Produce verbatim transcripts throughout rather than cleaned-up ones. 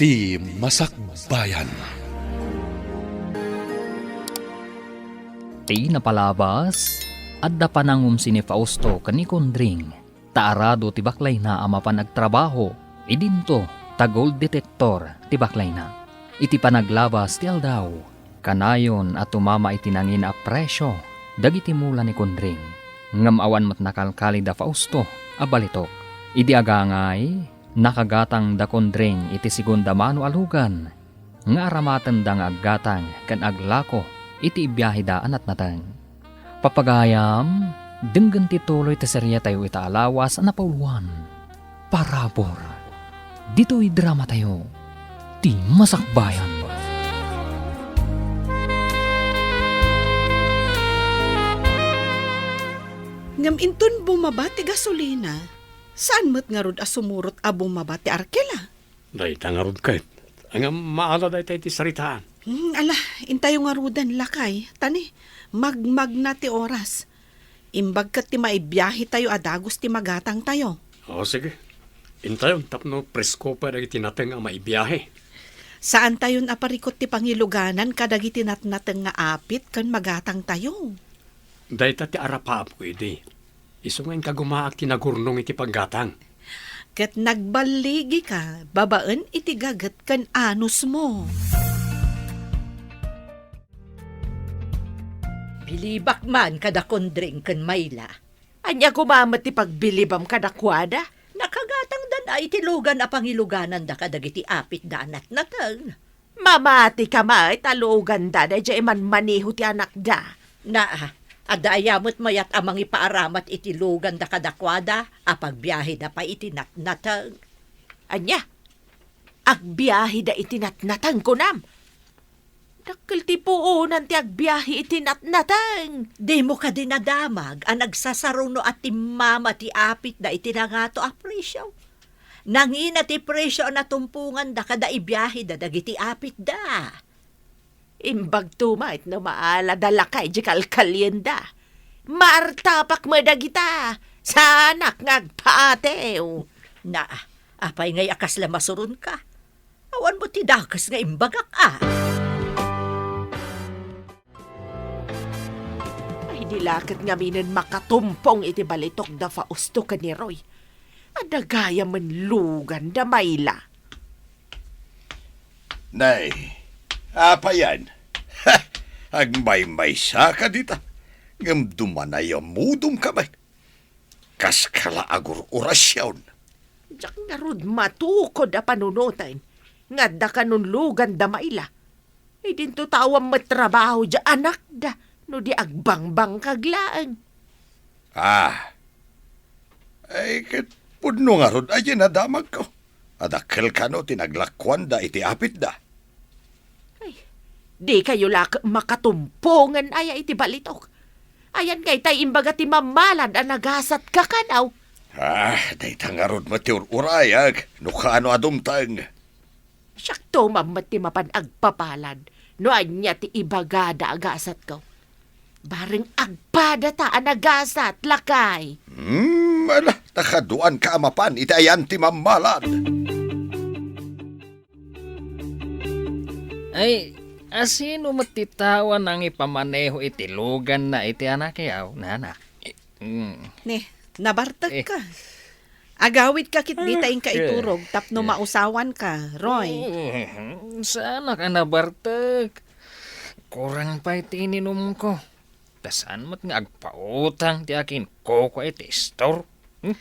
Ti Masakbayan. Ti napalabas, adda panangumsi ni Fausto ken ni Kondring, ta arado ti baklayna a mapan agtrabaho idinto ta gold detector ti baklayna. Iti panaglabas ti aldaw, kanayon a tumama iti nangina a presio dagiti mula ni Kondring, ngem awan met nakalkali da Fausto a balitok. Idi agangay, nakagatang da Kondring iti segunda mano a lugan nga aramatenda nga aggatang ken aglako iti ibiaheda a natnateng. Papagayam, denggen ti tuloy ti seriatayo ita a lawas a napauluan, Parabur. Ditoy dramatayo, Ti Masakbayan. Ngem inton bumaba ti gasolina, saan met ngarud a sumurot a bumaba ti arkela? Dayta ngarud ket. Ngem maala dayta iti saritaan. Hmm, ala, intayo ngaruden, lakay. Ta ni, magmagna ti oras. Imbag ket ti maibiahetayo a dagus ti magatangtayo. O, sige. Intayon tapno presko pay dagiti nateng a maibiahe. Saantayon a parikut ti pangiluganan kadagiti natnateng nga apit ken magatangtayo. Dayta ti arapaapko idi. Isu nga inkagumaak ti nagurnong iti paggatang. Ket nagballigika babaen iti gaget ken anusmo. Bilibak man kada Kondring ken Mayla. Ania koma met ti pagbilibam kadakuada? Nakagatangdan a iti lugan a pangilugananda kadagiti apitda a natnateng. Mamati ka met a luganda daydiay manmaneho ti anakda. Naa, adda aya met mayat a mangipaaramat iti luganda kadakuada a pagbiaheda pay iti natnateng? Ania? Agbiaheda iti natnateng, kunam? Dakkel ti puonan ti agbiahe iti natnateng. Dimo kadi nadamag a nagsasaruno a timmama ti apitda iti nangato a presio? Nangina ti presio a natumponganda kada ibiaheda dagiti apitda. Imbagto met no maalada lakay di kalkalienda. Maartapak met dagita. Saanak nga agpaatew. Na, apay ngay a kasla masuronka? Awan met ti dakes nga imbagak a. Ay, di la ket ngaminen makatumpong iti balitok da Fausto ken ni Roy. Adda gayam met lugan da Mayla. Nay, apayan? Ha! Agmaymaysa ka dita, ngem dumanayamudom ka met. Kaskala agur-urasyon. Diak ngarud matukod a panunoten nga adda kanon lugan da Mayla. Idinto ta awan met trabaho diay anakda no di agbangbangkag laeng. Ah. Ay, ket pudno ngarud a dinadamagko. Adakkel kano ti naglakuanda iti apitda. Ay, dikayo la ket makatumpongen aya iti balitok? Ayan ngay tay imbaga ti mammalad a nagasatka kano? Ah, dayta ngarud met ti ur-urayag no kaano a dumteng. Siakto man met ti mapan agpapalad no ania ti ibagada a gasatko. Bareng agpadata a nagasat, lakay. Hmm, ala, ta kaduanka a mapan iti ayan ti mammalad. Ay, asino met ti tao a nangipamaneho iti luganna iti anakyo, nana? Mm. Ne, nabartek Eh. ka. Agawid ka ket dita inka Eh. iturog tapno Eh. mausawan ka, Roy. Mm, saanak a nabartek. Kurang pay ti ininumko. Ta saan met nga agpautang ti akinkukua iti istor. Hmm?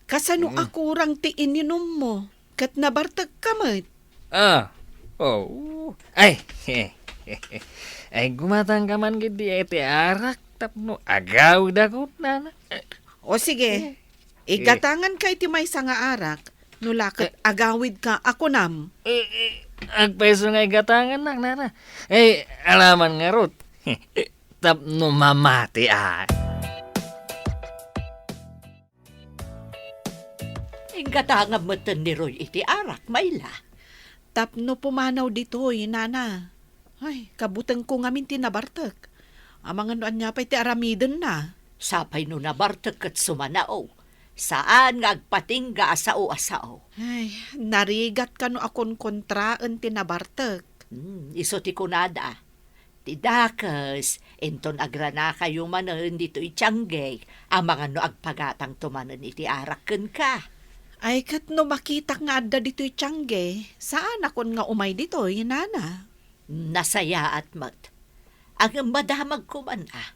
Kasano Mm. a kurang ti ininummo? Ket nabartek ka met. Ah, oo. Ay, ay, gumatang ka man gidi iti arak tapno agawidakon, nana. O sige, Eh. igatangan ka iti maysa nga arak, no la ket Eh. agawid ka a kunam. Eh, eh, agpayso nga igatangannak, nana. Eh, alaman ngarud. Tapno mamati, ah. Inggatangam metten ni Roy iti arak, Mayla. Tapno pumanaw ditoy, nana. Ay, kabutengko ngamin ti nabartek. Amangan no ania pay ti aramidenna. Sapay no nabartek ket sumanaw. Saan nga agpatingga a sao a sao. Ay, narigat kano a konkontraen ti nabartek. Hmm, isu ti kunada. Ti dakes, inton agranakayo manen ditoy tiangge, amangan no agpagatangto manen iti arak kenka. Ay, ket no makitak nga adda ditoy tiangge, saanakon nga umay ditoy, nana. Nasayaat met. Ngem madamagko man a.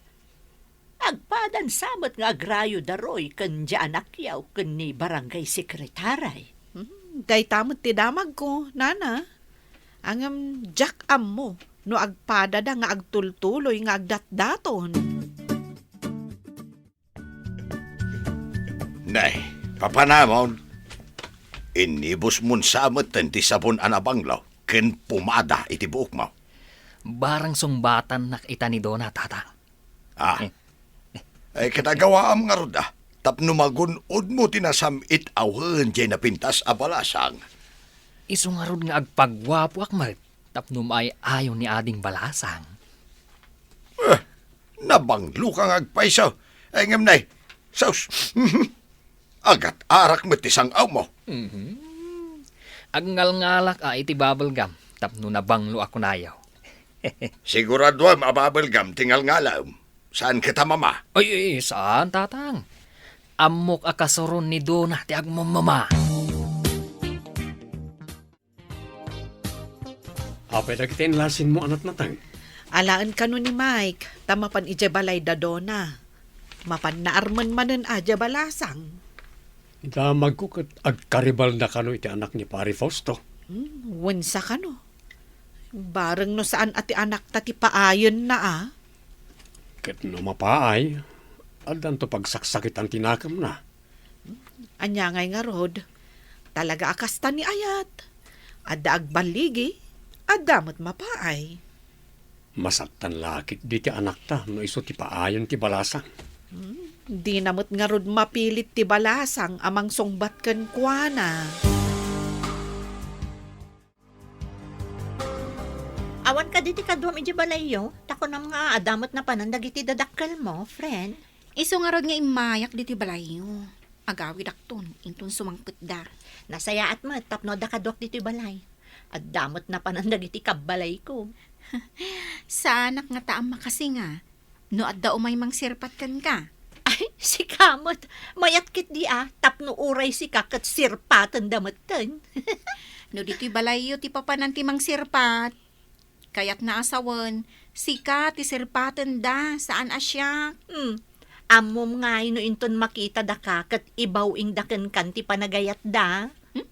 Agpadan sa met nga agrayo da Roy ken dia anakyaw ken ni barangay sekretary. Hmm, dayta met ti damagko, nana. Ngem diak ammo no agpadada nga agtultuloy nga agdatdaton. Nay, papanamon, innibusmon sa metten ti sabon a nabanglo ken pomada iti buokmo. Barang sungbatannak ita ni Dona, Tatang. Ah. Eh. Ay, ket agawaam ngarud a, tapno magun-odmo ti nasam-it awen diay napintas a balasang. Isu ngarud nga agpaguapoak met tapno maay-ayo ni Ading Balasang. Eh, nabangloka nga agpayso. Ay, ngem nay, sus, agat-arak met ti sang-awmo. Mhm. Agngalngalak a iti bubble gum tapno nabanglo a kunayo. Siguraduem a bubble gum ti ngalngalem. Saan ket a mama? Ay, ay, saan, Tatang. Ammok a kasuron ni Dona ti agmamama. Apay dagiti enlasinmo a natnateng? Alaen kano ni Mike, ta mapan idiay balay da Dona. Mapan naarmen manen a diay balasang. Damagko ket agkaribalda kano iti anak ni Pari Fausto. Hmm, wensa kano. Bareng no saan a ti anakta ti paayenna a. Ket no mapaay, addanto pagsaksakitan ti nakemna. Ania ngay ngarud? Talaga a kasta ni ayat. Adda agballigi, adda met mapaay. Masaktan la ketdi ti anakta no isu ti paayen ti balasang. Hmm, dina met ngarud mapilit ti balasang a mangsungbat kenkuana. Awan kadi ti kaduam idiay balayyo? Ta kunam nga adda met napanan dagiti dadakkelmo, friend. Isu ngarud nga immayak ditoy balayyo. Agawidakton inton sumangpetda. Nasayaat met tapno adda kaduak ditoy balay. Adda met napanan dagiti kabbalayko. Saanak ngata a makasinga no adda umay mangsirpat kenka. Ay, sika met. Mayat ketdi a, tapno uray sika ket sirpatenda metten. No ditoy balayyo ti papanan ti mangsirpat, kayatna a sawen, sika ti sirpatenda, saan a siak. Hmm. Ammom ngay no inton makita daka ket ibaw-ingda kenkan ti panagayatda? Hmm?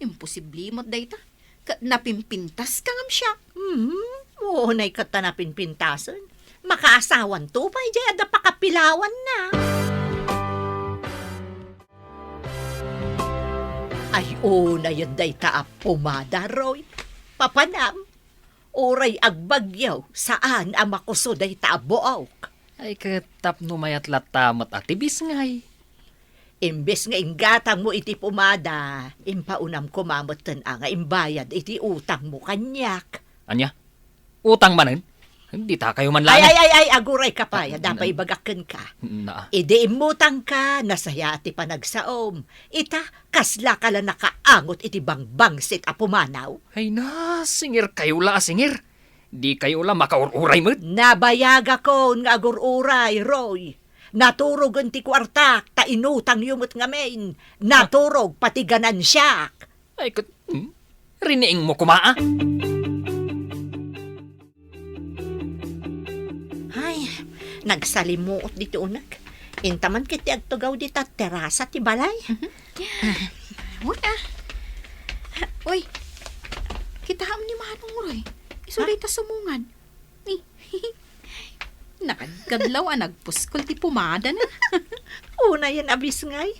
Imposible met dayta. Ket napimpintaska ngem siak. Hmm, unay ket ta napinpintasen. Makaasawanto pay diay adda pakapilawanna. Ay, unayen dayta a pomada, Roy. Papanam, uray agbagyo, saan a makuso dayta a buok. Ay, ket tapno mayat latta met a ti bisngay. Imbes nga inggatangmo iti pomada, impaunam koma metten a nga imbayad iti utangmo kaniak. Ania? Utang manen? Ditakayo man laeng. Ay, ay, ay, ay, aguray ka pay, ah, adda pay ibagak kenka. Na. Idi immutangka, nasayaat ti panagsaom. Ita, kaslaka la nakaangot iti bangbangsit a pumanaw. Ay na, singirkayo la a singir. Dikayo la makaur-uray met. Nabayagakon nga agur-uray, Roy. Naturogen ti kuartak, ta inutangyo met ngamin. Naturog pati ganansiak. Ay, ket, hmm? Riniingmo koma, a? Ay, nagsalimuot ditoy unek. Inta man ket ti agtugaw dita terasa ti balay. Mhm. Uy, ah. Uy, kitaem ni Manong Roy. Isu dayta sumungad. Ni, nakagkaglaw a nagpuskol ti pomadana. Unayen a bisngay.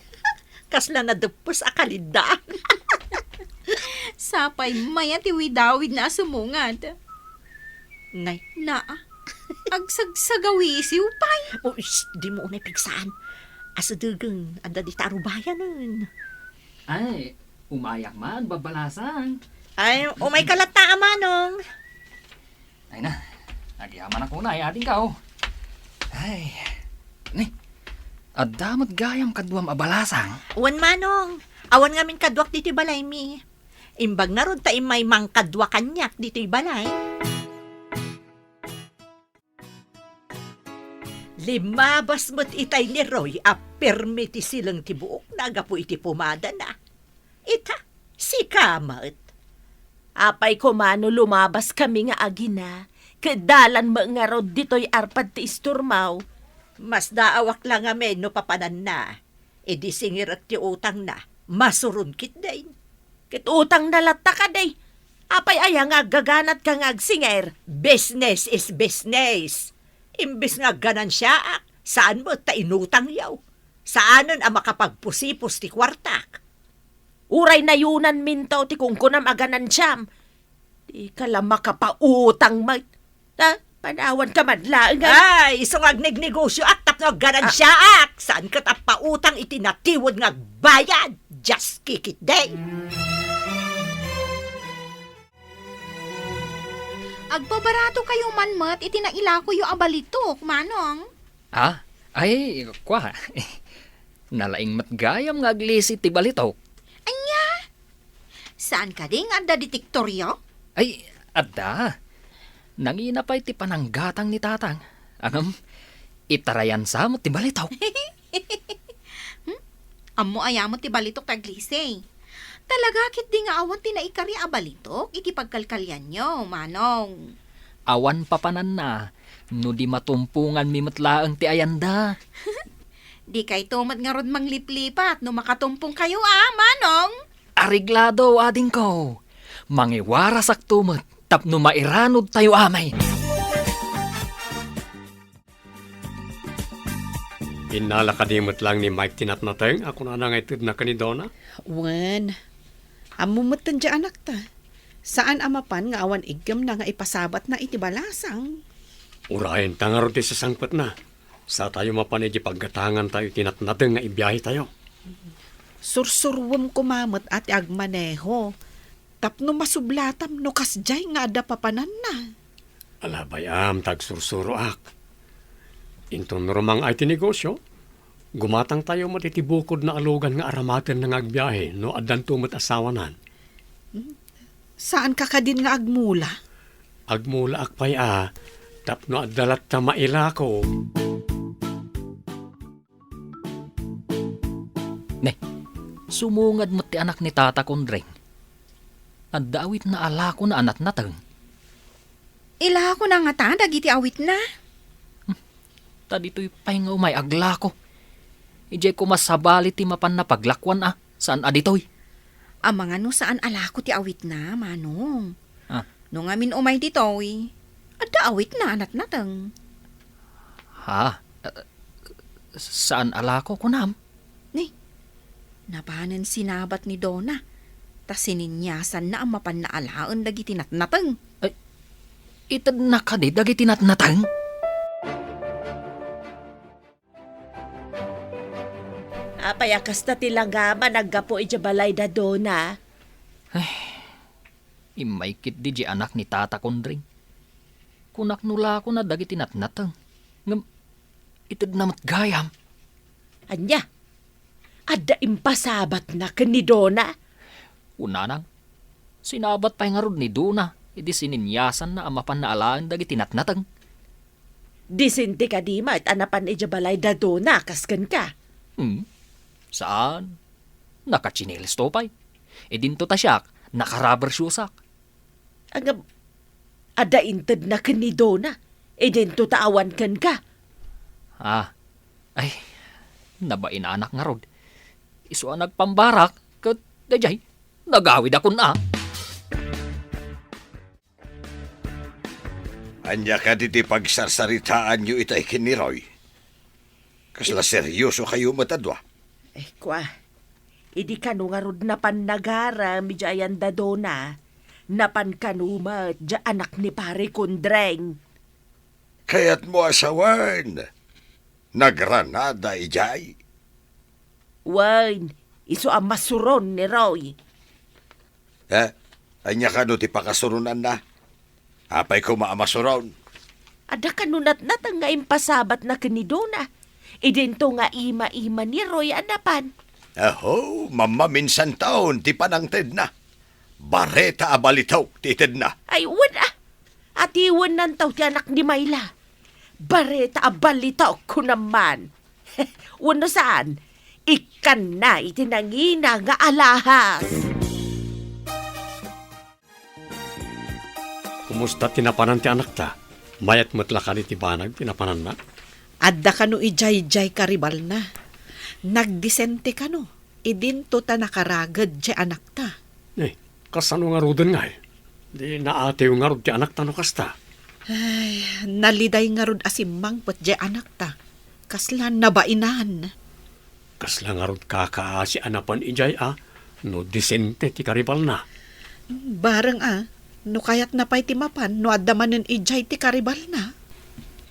Kasla nadeppes a kalidda. Sapay mayat ti widawidna a sumungad. Nay. Naa. Agsagsagawisiw pay. O, shh, dimo unay pigsaan. Asidegen, adda dita a rubayanen. Ay, umayak man, Babalasang. Ay, umayka latta a manong. Ay na, agyamanak unay, adingko. Ay, ni, Adda met gayam kaduam a balasang? Wen, Manong. Awan ngamin kaduak ditoy balaymi. Imbag ngarud ta immay mangkadua kaniak ditoy balay. Limabas met itay ni Roy a permi ti sileng ti buokna gapu iti pumadana. Ita, sika met. Apay koma no lumabaskami nga agina, ket dalan met ngarud ditoy arpad ti isturmaw? Masdaawak la ngamin no papananna. Idi singirek ti utangna, masuron ketdin. Ket utangna latta kadi. Apay aya nga aggaganatka nga agsinger? Business is business. Imbes nga agganansiaak, saan met ta inutangyo. Saanen a makapagpusipos ti kuartak. Uray nayunanminto ti kunkunam a ganansiam. Dika la makapautang met. Ha? Panawanka man laeng, ay. Ay, isu nga agnegnegosioak tapno agganansiaak. Saan ket a pautang iti natiwed nga agbayad. Just kikit day. Agpabarato kayo man met iti nailakoyo a balitok, Manong. Ah, ay, kua. Nalaing met gayam nga aglisi ti balitok. Ania? Saan kadi nga adda detektoryo? Ay, adda. Nangina pay ti pananggatang ni Tatang. Ngem, itarayan sa met ti balitok. Hmm? Ammo aya met ti balitok ti aglisi? Talaga ketdi nga awan ti naikari a balitok iti pagkalkalianyo, Manong. Awan papananna, no di matumponganmi met laeng ti ayanda. Dikayto met ngarud mangliplipat no makatumpongkayo a, Manong. Areglado, adingko. Mangiwarasakto met tapno mairanudtayo amay. Innala kadi met laeng ni Mike ti natnateng a kunana nga itedna ken ni Donna? Wen, ammo metten ti anakta. Saan a mapan nga awan iggemna nga ipasabatna iti balasang. Urayenta ngarud ti sasangpetna. Satayo mapan iti paggatangantayo iti natnateng nga ibiahetayo. Sursuruem koma met a ti agmaneho. Tapno masublatam no kasdiay nga adda papananna. Ala, bay-am ta agsursuroak. Inton rumang-ay ti negosio, gumatangtayo met iti bukodna a lugan nga aramatenna nga agbiahe no addanto met asawanan. Hmm? Saanka kadin nga agmula? Agmulaak pay a, tapno adda latta mailako. Ne, sumungad met ti anak ni Tata Kondreng. Adda awitna a lakona a natnateng. Ilakona ngata dagiti awitna? Hmm, ta ditoy pay nga umay aglako. Idiay koma sabali ti mapanna paglakuan a, saan a ditoy. Amangan no saan a lako ti awitna, Manong. Ah. No ngamin umay ditoy, adda awitna a natnateng. Ha? Eh, saan a lako, kunam? Ni, napanen sinabat ni Donna, ta sininyasanna a mapanna alaen dagiti natnateng. Ay, itedna kadi dagiti natnateng? Apay a kasta ti langaman a gapu idiay balay da Donna? Ay, immay ketdi diay anak ni Tata Kondreng. Kunak no lakona dagiti natnateng. Ngem, itedna met gayam. Ania? Adda impasabatna ken ni Donna? Kunana, sinabat pay ngarud ni Donna idi sininyasanna a mapanna alaen dagiti natnateng. Disente kadi met a napan idiay balay da Donna kas kenka? Hmm, saan. Nakatsineles to pay. Idinto ta siak, naka-rubber shoesak. Ngem, adda intedna ken ni Donna, idinto ta awan kenka. Ah, ay, nabainanak ngarud. Isu a nagpambarak, ket daydiay, nagawidakon a. Ania kadi ti pagsarsaritaanyo itay ken ni Roy? Kasla serioso kayo met a dua? Eh, kua, idi kano ngarud napan nagaram idiay ayan da Donna, napan kano met diay anak ni Pare Kondreng. Kayatmo a sawen, nagranada idiay? Wen, isu a masuron ni Roy. Eh, ania kano ti pakasuronanna? Apay koma a masuron? Adda kano natnateng nga impasabatna ken ni Donna. Idinto nga ima-ima ni Roy a napan. Aho, mammaminsan taon ti panangtedna. Bareta a balitok ti itedna. Ay, wen a. Atiwennanto ti anak ni Myla. Bareta a balitok, kunam man. Wenno saan, ikkanna iti nangina nga alahas. Kumusta ti napanan ti anakta? Mayat met la kadi ti banag ti napananna? Adda kano idiay, idiay karibalna. Nagdisente kano. Idinto ta nakaraged ti anakta. Eh, kasano ngaruden ngay? Di naatiw ngarud ti anakta no kasta? Ay, naliday ngarud a simmangpet ti anakta. Kasla nabainan. Kasla ngarud kakaasi a napan idiay a no disente ti karibalna. Bareng a, no kayatna pay ti mapan no adda manen idiay ti karibalna.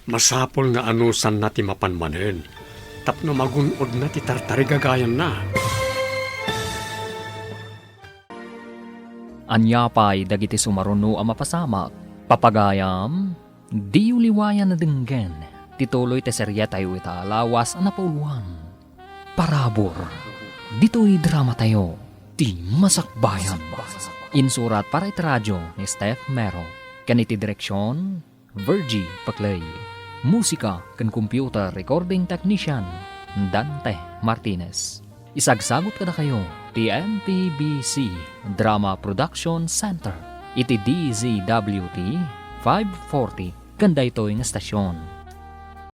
Masapul nga anusanna ti mapan manen tapno magun-odna ti tartarigagayanna. Ania pay dagiti sumaruno a mapasamak? Papagayam, diyo liwayan a denggen ti tuloy ti seriatayo ita a lawas a napauluan, Parabur. Ditoy dramatayo, ti Masakbayan. Insurat para iti radio ni Steph Mero. Ken iti direksion, Virgie Paclay. Musika ken computer recording technician, Dante Martinez. Isagsagut kadakayo ti M P B C Drama Production Center iti D Z W T five forty ken daytoy nga estasion.